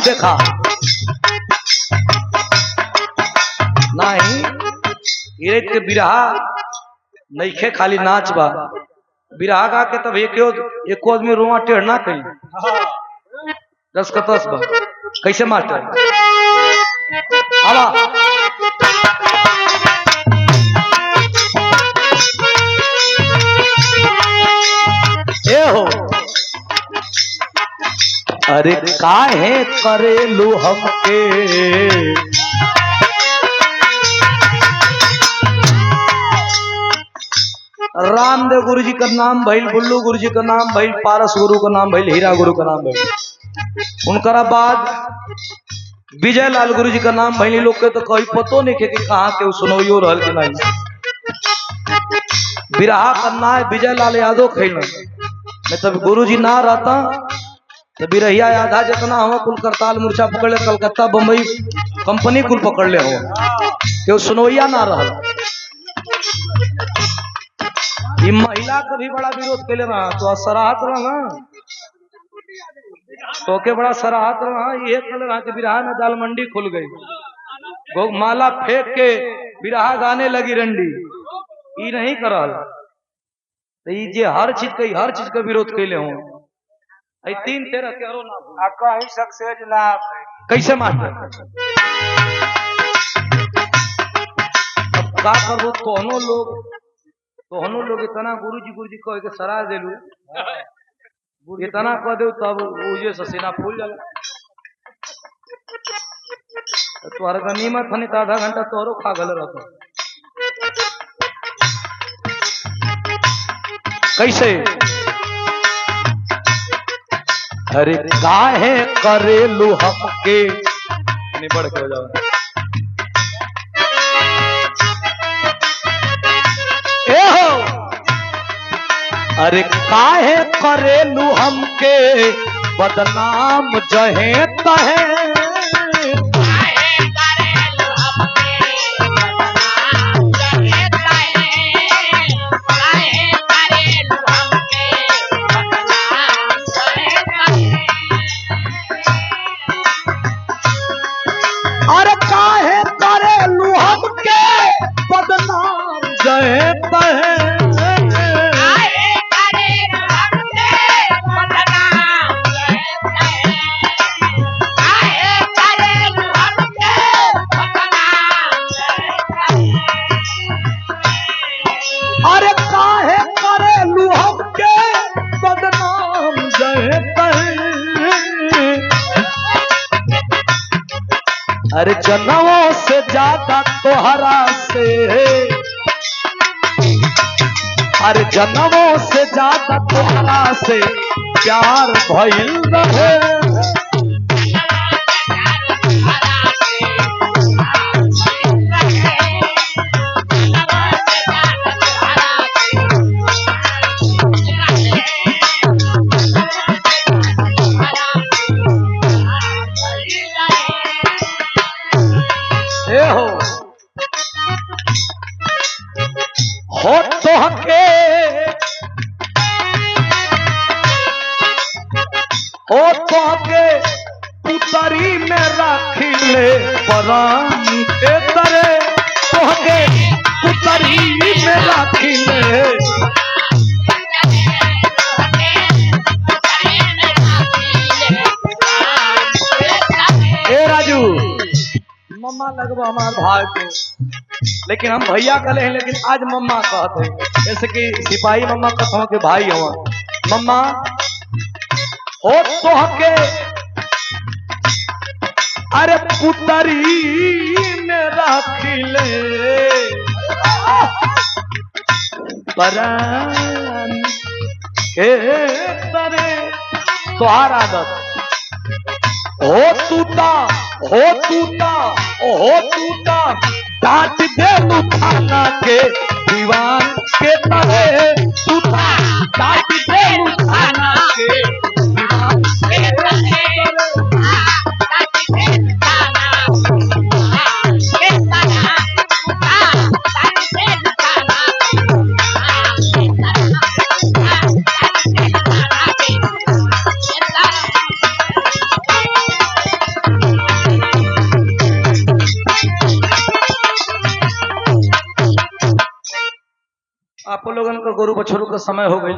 देखा नहीं इरेत के बिरहा नइखे खाली नाच बा। बिरहा गा के तब एको एको आदमी रोआ टेढ़ ना कही दस का दस बा। कैसे मास्टर आवा ए हो। अरे काहे करेलू हमके रामदेव गुरु जी का नाम भइल, बुल्लू गुरु जी का नाम भइल, पारस गुरु का नाम भइल, हीरा गुरु का नाम भइल। उनकरा बाद विजय लाल गुरु जी का नाम भइल। लोग के तो कहीं पतो नहीं के कि कहाँ के सुनोइयो रहल कि नहीं। बिरहा करना है विजय लाल यादव खैल मैं तब गुरु जी ना रहता तो बिरहिया आधा जितना हो कुल करताल मूर्छा पकड़ ले, कलकत्ता बम्बई कंपनी कुल पकड़ ले हो क्यों सुनोइया ना रहा। ये महिला का भी बड़ा विरोध कैले रहा तो सराहत रहा तो के बड़ा सराहत रहा। ये कल रहा कि बिरहा में दाल मंडी खुल गई, गो माला फेंक के बिरहा गाने लगी रंडी। ई नहीं करल तो ई जे हर चीज के विरोध कैले हो। आई तीन तेरह के आरो ना आ कहीं सक्सेस ना कैसे मास्टर अब का करबो। तोहनो लोग इतना गुरुजी गुरुजी कह के सराह देलू, इतना कह दे तब उजे से सीना फूल जाला। तोहर गनीमत हनी त आधा घंटा तोहरो खा गल रहत। कैसे अरे काहे करेलू हमके नहीं बढ़ के हो जाओ। ए हो अरे काहे करेलू हमके बदनाम जहे तहे अरे काहे करेलू हमके बदनाम जहे तहे अरे काहे करेलू हमके बदनाम जहे तहे अरे जनवों से ज्यादा तोहरा से अरे जनवों से ज्यादा तोहरा से प्यार भइल रहे। ए हो तोहके हो तोहके पुतरी में राखी ले परान के तरे तोहके पुतरी में राखी ले ए राजू मम्मा लगवा हमार भाई को, लेकिन हम भैया कले हैं लेकिन आज मम्मा कहते हैं। जैसे कि सिपाही मम्मा कहते हो कि भाई हो मम्मा हो तोहके अरे पुतरी में राखी ले परान के तरे तोहार आदत हो तूता हो तूता हो तूता डांट देलू थाना के दीवान के तरे तूता डांट देलू थाना के दीवान के तरे। आप लोगन का गोरु बछरू का समय हो गई।